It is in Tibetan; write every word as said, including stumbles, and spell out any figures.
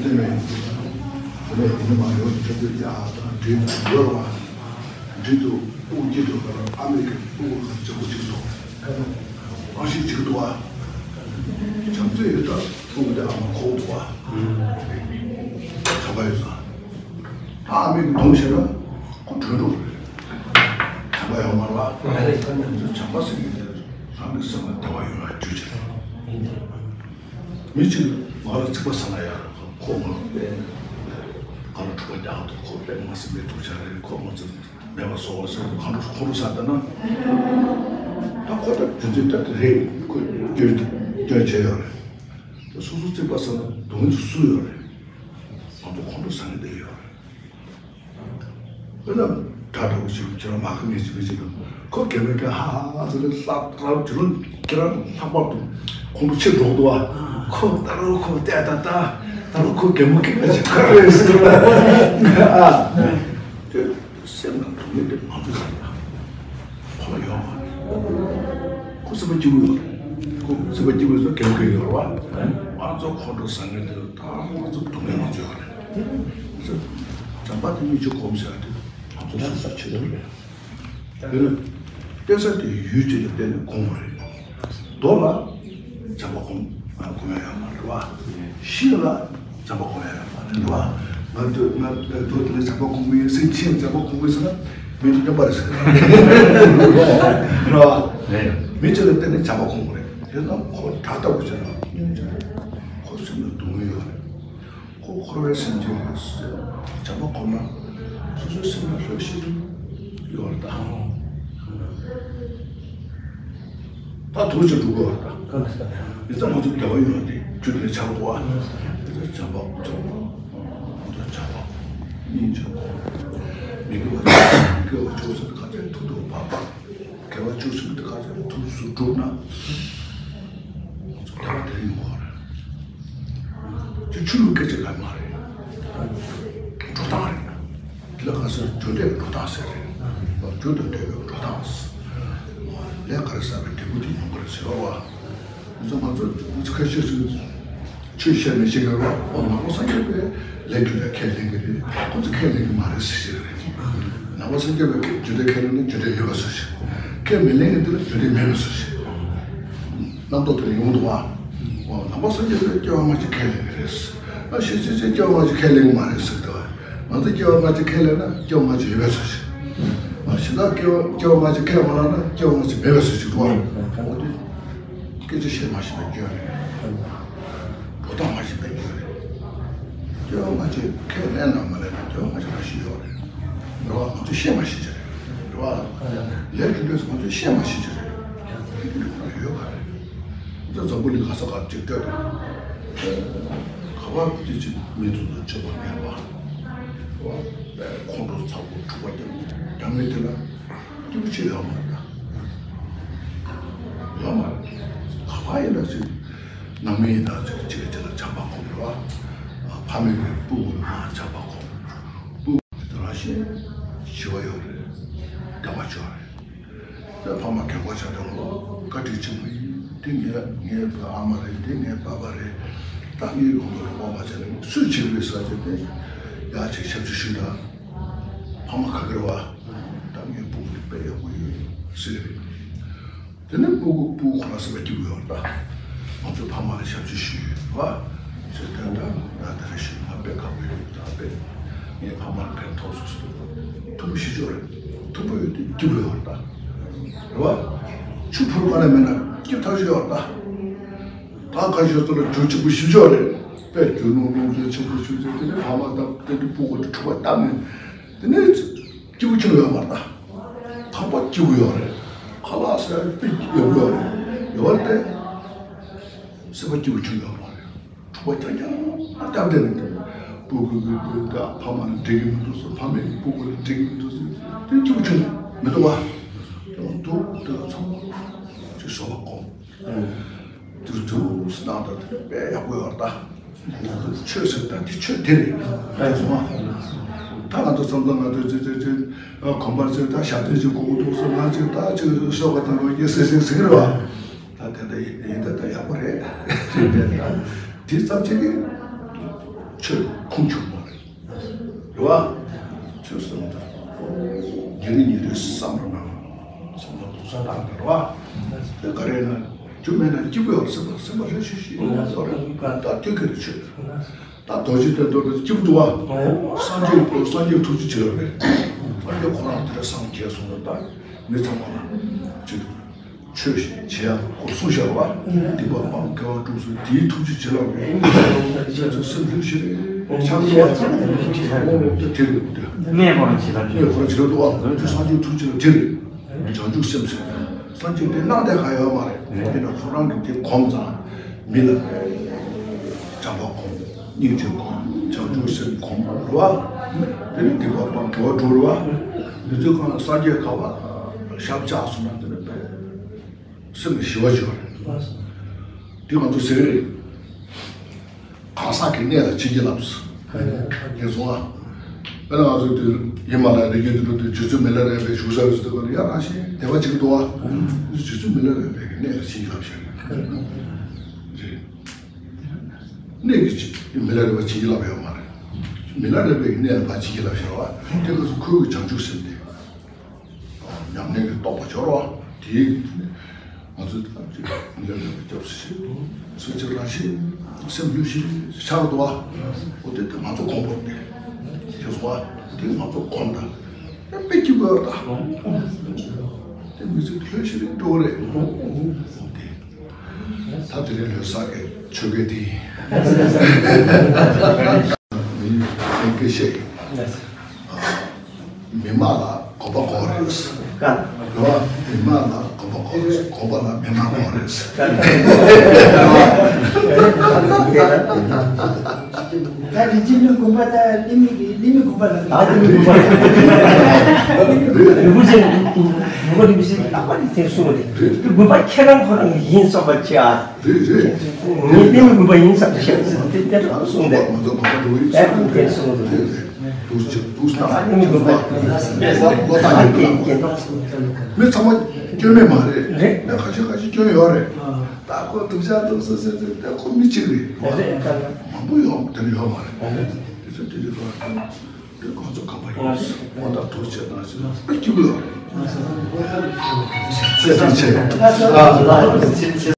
དེ་ནས་དེ་ནས་ཡིན་མ་ཡོང་ཆོག་པའི་ཡ་དང་འདྲེ་དང་ཡོད་ར་བ། འདྲེ་དུ་དབུགས་ཀྱི་དུ་ཨ་མེ་རི་ཁའི་དབུགས་ཁ་ཆེན་པོ་ཅིག་སོང་། རང་ཤི་ཅིག་འདུག་བ། བྱམས་བརྩེ་ཡོད་ད་དབུགས་དེ་ཨ་མ་ཁོག་འདུག་བ། བྱམས་པ་ཡོད་ས། ཨ་མེ་གི་གདོང་ཤེས་ན་ཁོ་གྲོས་འགྲོ་རེད། བྱམས་པ་ཡོད་མ་རེད་བ། བྱམས་པ་ཟེར་མཁན་དེ་རང་གི་སེམས་ལ་བདེ་བ་ཡོད་ལ་འཇུ་ཅིག་མི་གཅིག་ང་ལ་ཚིག་པ་ཟ་ན་ཡག་ཁོ་ང་པས་ང་ལ་འཁྲུག་པ་རྒྱག་འདུག་ཁོ་པས་ང་སེམས་པའི་སྡུག་ཅག་རེད། ཁོ་ང་ཚོ་མེད་པ་བཟོ་བ་ཟེར་ཁོང་ཁྲོ་ཁོང་ཁྲོ་ཟ་ལྟ་ན། ད་ཁོ་ད་རྒྱུ་མཚན་ད་དེ་རེད། ཁོ་སྐྱོན་སྐྱོན་བྱས་ཡོད་རེད། ད་སོ་སོ་ཚིག་པ་ཟ་ན་སྡུག་བསྔལ་དེ་སུ་ཡོད་རེད། ང་ཚོ་ཁོང་ཁྲོ་ཟ་ནས་བསྡད་ཡོད་རེད། དཔེར་ན་དགྲ་འདྲ་བོ་ཞིག་ཁྱེད་རང་མ་ཁ་ངེས་ཅིག་མི་ཅིག་དང་ཁོ་རྒན་པའི་སྐད་ཧ་ཧ་ཟེར་ནས་ལྷག་རང་ཁྱེད་རང་ཁྱེད་རང་ལྷག་པར་དུ་ཁོང་ཁྲོ་ཆེ་འགྲོ་འདུག་བ། ཁོ་ད་རུང་ཁོ་བལྟས་ད་ད་ད་རུང་ཁོ་རྒན་པོ་སྐད་ཆ་ཁ་རེད་ཟེར་བ། ཨ། དེ་སེམས་ནང་དུ་མི་དེ་མང་ཚོགས་ཟེར་ཡ་ཁོ་ལ་ཡོད་མ་རེད། ཁོ་སེམས་པ་སྐྱིད་པོ་ཡོད་རེད། ཁོ་སེམས་པ་སྐྱིད་པོ་ཡོད་ཚོ་རྒན་པོ་སྐད་ཡོད་རེད་བ། ང་ཚོ་ཁོང་ཁྲོ་ཟ་མཁན་དེ་ད་ང་ཚོ་སྡུག་བསྔལ་མང་ཚོགས་ཡོད་རེད། བྱམས་པ་དེ་གཉིས་ཆོས་སྒོམ་ཟེར་ཡ་དེ་ང་ཚོ་སོ་སོ་ཆེད་དུ་རེད། དེ་ནི་བསྟེན་ས་དེ་ཡུལ་གཅིག་ལ་བརྟེན་ནས་སྒོམ་པ་རེད། མདོ་ལ་བྱམས་པ་སྒོམ་སྒོམ་ཡ་ཡོད་མ་རེད་བ། ཤིང་ལ་བྱམས་པ་སྒོམ་ཡ་ཡོད་མ་རེད་བ། ང་ཚོ་ང་ཚོ་དེ་ལ་བྱམས་པ་སྒོམ་གི་ཡིན། སེམས་ཅན་ལ་བྱམས་པ་སྒོམ་གི་ཡིན་ཟེར་ན་མི་དེ་སྨྱོན་པ་རེད་ཟེར། རེད་བ། མི་གཅིག་ལ་བརྟེན་ནས་བྱམས་པ་སྒོམ་གི་རེད། དེ་ན་ཁོ་དགྲ་ལྟ་བུ་བྱས་ན་སྨྱོན་ཅིག་རེད། ཁོ་སེམས་ལ་སྡུག་བསྔལ་ཡོད་རེད། ཁོ་འཁོར་བའི་སེམས་ཅན་རེད། བྱམས་པ་སྒོམ་ན་སོ་སོའི་སེམས་ལ་ལྷོད་ཤིང་ཡོད་རེད་ད། ད་དུང་ཅིག་འགྲོ་དགོས་རེད་ད། ཡིན་ཙང་ང་ཚོ་བདེ་བ་ཡོད་དེ་རྒྱུ་དེ་ཆགས་འགྲོ་བ། ཡིན་ཙང་བྱམས་པ་སྒོམ་ན་ང་ཚོ་བྱམས་པ་སྙིང་རྗེ་སྒོམ། མི་དགེ་བ་མི་དགེ་བ་བཅུ་གསུམ་ག་ཚད་ཐུབ་ཐུབ་བག་བག་དགེ་བ་བཅུ་གསུམ་དེ་ག་ཚོད་ཐུབ་སུ་བསྒྲུབས་ན། ང་ཚོ་བདེ་བ་དེ་རིང་ཡོང་གི་རེད། དེ་ཆོས་ལུགས་སྐད་ཆ་གང་མ་རེད། འགྲོ་སྟངས་རེད། དེ་ལ་ག་ཚོད་རྒྱུ་འབྲས་འགྲོ་སྟངས་ཟེར་རེད། རྒྱུ་དང་འབྲས་བུའི་འགྲོ་སྟངས། ལས་ག་རེ་བསགས་པའི་འབྲས་བུ་དེ་ཡོང་གི་རེད་ཟེར་བ། ང་ཚོ་ང་ཚོ་ཁ་ཤས་ཤིག་ཆོས་བཤད་མི་ཤེས་ཀྱི་རོ། ཨོ་ནང་པ་སངས་རྒྱས་པས་ལས་རྒྱུ་འབྲས་ཁས་ལེན་གྱི་རེད། ཁོ་ཚོ་ཁས་ལེན་གྱི་མ་རེད་ཟེར་ཤེས་ཀྱི་རེད། ནང་པ་སངས་རྒྱས་པས་རྒྱུ་འབྲས་ཁས་ལེན་ན་རྒྱུ་འབྲས་ཡོད་པ་བཟོ་ཤིག་ཁས་མི་ལེན་གྱི་འདི་ལ་རྒྱུ་འབྲས་མེད་པ་བཟོ་ཤིག་རྣམ་རྟོག་དེ་ཡོང་འདུག་བ། ཨོ་ནང་པ་སངས་རྒྱས་པས་སྐྱེ་བ་སྔ་ཕྱི་ཁས་ལེན་གྱི་རེད། ཨ་ཤེས་བྱེད་ཅན་སྐྱེ་བ་སྔ་ཕྱི་ཁས་ལེན་གྱི་མ་རེད་ཟེར་གྱི་འདུག་ང་ཚོ་སྐྱེ་བ་སྔ་ཕྱི་ཁས་ལེན་ན་སྐྱེ་བ་སྔ་ཕྱི་ཡོད་པ་བཟོ་ཤིག་ཨ་གཞན་དག་སྐྱེ་བ་སྐྱེ་བ་སྔ་ཕྱི་ཁས་མ་ལེན་ན་སྐྱེ་བ་སྔ་ཕྱི་མེད་པ་བཟོ་ཤིག་འདུག་བ། ཨོ་དེ། སྐད་ཆ་བཤད་མ་ཤེས་པའི་སྐྱོན་རེད། འགྲོ་སྟངས་མ་ཤེས་པའི་སྐྱོན་རེད། སྐྱེ་བ་སྔ་ཕྱི་ཁས་ལེན་ན་མ་ལེན་ན་སྐྱེ་བ་སྔ་ཕྱི་ལ་ཤི་ཡོད་རེད། རེད་བ། ང་ཚོས་ཤེས་མ་ཤེས་ཀྱི་རེད། རེད་བ། ལས་རྒྱུ་འབྲས་སུ་ང་ཚོས་ཤེས་མ་ཤེས་ཀྱི་རེད། དེ་འདྲ་ཁོ་ན་ཡོད་ག་རེད། ང་ཚོ་འཛམ་བུ་གླིང་ག་ས་ག་ཅིག་བལྟས་དང་། ག་བ་དེ་ཅིག་མི་ཚོ་དང་ཕྱོགས་པ་ངན་པ། རེད་བ། ཁོང་ཁྲོ་ཚ་པོ་འཁྲུག་པ་རྒྱབ་རྒྱབ་མཁན་དེ་ལ། སྐྱིད་པོ་ཅིག་ཡོད་མ་རེད་ད། ཡོད་མ་རེད། ག་པར་ཡིན་ན་ཅིག་ནང་མི་ཡིན་ན་ཅིག་གཅིག་གིས་གཅིག་ལ་བྱམས་པ་སྒོམ་རེད་བ། ཕ་མས་ཀྱི་སྤུ་གུ་ལ་མར་བྱམས་པ་སྒོམ། སྤུ་གུ་དེ་རང་བཞིན་ཞི་བ་ཡོད་རེད། བདེ་བ་ཅིག་ཡོད་རེད། དེ་ཕ་མ་རྒན་པ་ཆགས་དུས་ལ་བཀའ་དྲིན་ཆེན་པོ་ཡིན། དེ་ངའི་ངའི་ཨ་མ་རེད། དེ་ངའི་པ་ཕ་རེད། ད་ངའི་ཡོང་དུས་ལ་དབང་མ་བྱས་ནས་སུས་བྱེད་དགོས་ཟེར་བྱས་ཏེ་ཡར་ཅིག་ཞབས་ཕྱི་ཞུས་དང་། ཕ་མ་ག་གེ་རེད་བ། ད་ངའི་སྤུ་གུ་དཔེ་ཡག་པོ་ཡོད་ཟེར་གི་རེད། དེ་ནས་སྤུ་གུ་སྤུ་གུ་ཁོ་རང་སེམས་པ་སྐྱིད་པོ་ཡོད་རེད་ད། ང་ཚོས་ཕ་མ་ལ་ཞབས་ཕྱི་ཞུས་ཡོད་བ། ཟེར་ཏེ་ད་ད་དེ་རེ་ཞུས་ང་དཔེ་དགའ་པོ་ཡོད་ད་དཔེ། ངའི་ཕ་མ་ལ་ཕན་ཐོགས་སོང་ཟེར། མཐུན་པོ་ཞེ་པོ་ཅིག་ཡོད་རེད། མཐུན་པོ་ཡོད་དུས་སྐྱིད་པོ་ཡོད་རེད་ད། རེད་བ། ཆུ་ཕོར་པ་ལས་མེད་ན་སྐྱིད་ཐག་ཆོད་ཡོད་རེད་ད། ད་ཁ་ཤས་ཚོ་ལ་རྒྱུ་གཅིག་པུ་ཞིབ་ཆོག་རེད། དཔེ་རྒྱུ་ནོར་ལོངས་སྤྱོད་ཆེན་པོ་ཞིག་ཟེར་དེ་ནས་ཕ་མ་དང་དེ་འདྲ་སྤུ་གུ་དེ་འཁྲུག་པ་བཏབ་ནས་དེ་ནས་སྐྱིད་པོ་ཅིག་ཡོད་མ་རེད། ཁང་པ་སྐྱིད་པོ་ཡོད་རེད། ཁ་ལག་ཟ་ཡ་དཔེ་ཡག་པོ་ཡོད་རེད། ཡོད་རེད་དེ། སེམས་པ་སྐྱིད་པོ་ཅིག་ཡོད་མ་རེད། འཁྲུག་པ་རྐྱང་རྐྱང་བཏབ་བསྡད་ནས་དེ་སྤུ་གུ་གི་ཕ་མ་ལ་འགྲིག་གི་མི་འདུག་ཟེར། ཕ་མས་སྤུ་གུ་ལ་འགྲིག་གི་མི་འདུག་ཟེར། དེ་སྐྱིད་པོ་ཅིག་མི་འདུག་བ། དེ་མ་གཏོགས་དེ་ལ་ཚང་མ་ཅིག་བཟོད་པ་སྒོམ། དུ་དུ་སྣང་དང་དེ་དཔེ་ཡག་པོ་ཡོད་རེད་ད། ཆོས་ཟེར་ད་འདི་ཆོས་དེ་རེད། ཨེ་སོང་ཨ། ད་ང་ཚོ་བསམ་ཚུལ་ང་ཚོ་ཅི་ཅི་ཅི་གོམ་པ་ཅི་ད་ཞབས་བརྟན་ཅིག་དགོས་ཀྱི་འདུག་ཟེར། ང་ཅིག་ད་ཅིག་ཤོག་ག་དང་རོ་ཡེ་སེ་སེ་ཟེར་གི་རེད་བ། ད་དེ་འདྲ་ཡིན་ད་ད་ཡག་པོ་རེད། དེ་ཙམ་ཅིག་གིས་ ཆོས་ཁུངས་ཆུང་མ་རེད། རེད་བ། ཆོས་སེམས་དང་ཉེ་རིང་ཉེ་རིང་བསམ་བློ་གནང་། བསམ་བློ་གཏོང་ས་བཏང་དང་རེད་བ། དེ་ག་རེ་ན་རྒྱུ་མེད་ན་སྐྱིད་པོ་ཡོད་སེམས་པ་སེམས་པ་རེ་ཞིག་ཞིག་ཡོད་རེད། ད་དེ་ག་རེ་ཆོས། ད་རྡོ་རྗེ་གདན་དུ་སྐྱིད་པོ་འདུག་བ། སངས་རྒྱས་སངས་རྒྱས་ཐུགས་རྗེ་ཆེ་ལབ་རེད། སངས་རྒྱས་ཁོ་རང་དེ་འདྲ་སངས་རྒྱས་སོང་ལ། ད་མི་ཚང་མ་ལ་ཅིག་ཆོས་བྱེད་ཡག་སྐོར་གསུངས་བཞག་པ། སྡིག་པ་སྤང་དགེ་བ་སྒྲུབ་སོགས་དེའི་ཐུགས་རྗེ་ཆེ་ལབ་རེད། སེམས་སེམས་ཤུགས་ཆེ་རེད། ཆགས་སྡང་བ་དེ་རེད། གནས་སྐོར་བྱེད་ལ་གནས་སྐོར་བྱེད་ལ་འདུག་བ། སངས་རྒྱས་ཐུགས་རྗེ་ལ་དེ་རེད། བྱང་ཆུབ་སེམས་ཟེར་བ། སངས་རྒྱས་དེ་སྣང་དེ་ག་ཡོད་མ་རེད། དེ་ནི་ཁོ་རང་གི་དེ་གོམས་ཙང་མི་ལ་བྱམས་པ་སྒོམ། སྙིང་རྗེ་སྒོམ། བྱང་ཆུབ་སེམས་སྒོམ་རེད་བ། དེ་ནི་སྡིག་པ་སྤང་དགེ་བ་སྒྲུབ་རེད་བ། མི་ཚོས་གང་ལ་སངས་རྒྱས་ག་བ་ཞབས་བཅགས་སོང་ན་དེ་ནི་དཔེ་སེམས་ལ་ཞི་བ་བྱེད་པ་རེད། དེ་ང་ཚོ་ཟེར་གི་རེད། གང་ཟག་གི་གནས་ལ་བྱིན་གྱིས་བརླབས་སོ། དེ་སོང་ཨ། དཔེར་ན་ང་ཚོ་དུས་ཡིན་མ་ལ་རིགས་ཀྱི་དུས་ལ་དུས་རྗེ་བཙུན་མི་ལ་རས་པའི་བཞུགས་ས་རེད་ཟེར་དུས་ཡ་རང་བཞིན་དད་པ་བྱེད་ཀྱི་འདུག་ཨ། རྗེ་བཙུན་མི་ལ་རས་པའི་གནས་ལ་བྱིན་གྱིས་བརླབས་ཤག་རེད། གནས་ཀྱི་མི་ལ་རས་པ་བྱིན་གྱིས་བརླབས་ཡོད་མ་རེད། མི་ལ་རས་པའི་གནས་ལ་ཕར་བྱིན་གྱིས་བརླབས་ཤག་བ། དེ་སྐབས་སུ་ཁོའི་བྱང་ཆུབ་སེམས་དེ། ཉམས་ལེན་གྱི་རྟོགས་པ་སྦྱོར་བ་དེའི་ང་ཚོས་ཐམས་ཅད་ཉམས་ལེན་སྐྱབས་སུ་མཆི། སོ་སོ་རང་བཞིན་སེམས་ལྷོད་ཤིང་ཆགས་འདུག་བ། འོ་དེ་དེ་ང་ཚོ་གོམས་པ་རེད། དེ་སོང་བ་དེ་ང་ཚོ་གོམས་དང་དཔེ་སྐྱིད་པོ་ཡོད་ད། དེ་མི་ཚེ་ལྷོད་ཤིང་ལྷོད་རེད། འོ་དེ་ད་དེ་རིང་ལྷོད་ས་གི་ཆོས་སྐད་དེ་ཡིན། མི་སྐད་བཤད་ཡིན། མི་དམངས་ལ་དགོན་པ་དགོས་རེད། ཀ་རེད་བ། མི་དམངས་ལ་དགོན་པ་དགོས་རེད། དགོན་པ་ལ་མི་དམངས་དགོས་རེད། ད་རིན་ཆེན་གླིང་དགོན་པ་ད་གླིང་མི་གི་གླིང་མི་དགོན་པ་ལ། ད་གླིང་མི་དགོན་པ་རེད། རིན་པོ་ཆེ་རིན་པོ་རིན་པོ་ཆེ་རྟག་པར་དེ་གསུངས་རེད། དགོན་པ་ཁྱེད་རང་ཁོ་རང་གི་ཡིན་བསམ་པ་བྱེད་ཨ། རེད་རེད། ངས་གླིང་མི་དགོན་པ་ཡིན་བསམ་བྱེད་ཟེར་དེ་དེ་འདྲ་གསུངས་འདུག་ང་ཚོ་དགོན་པ་འགྲོ་གི་ཡིན་ཨེ་བསམ་དེ་གསུངས་འདུག་དེ་རེད། དུས་ཚོད་དུས་སྟངས་ཨ་ནི་མི་དགོན་པ་ལོ་ལྟར་ཨ་ནི་ཡིན་གྱི་འདུག་མི་ཚང་མ་སྐྱོན་མེད་མ་རེད། རེད། ཡང་ཁ་ཤས་ཁ་ཤས་སྐྱོན་ཡོད་རེད། ད་ཁོ་སྡུག་ཅག་འདུག་ཟེར་ཟེར་ཟེར་ད་ཁོ་མི་གཅིག་རེད། རེད། མང་པོ་ཡོད་དེ་འདྲ་ཡོད་མ་རེད། དེ་ཚོ་དེ་འདྲ་ཁོ་རང་ཁོ་ཚོ་ཁམས་པ་ཡིན། ཁོ་ད་དུས་ཚོད་དང་ཞིག་ལ་སྐྱིད་པོ་ཡོད་རེད། ཚེ་རིང་ཆེ།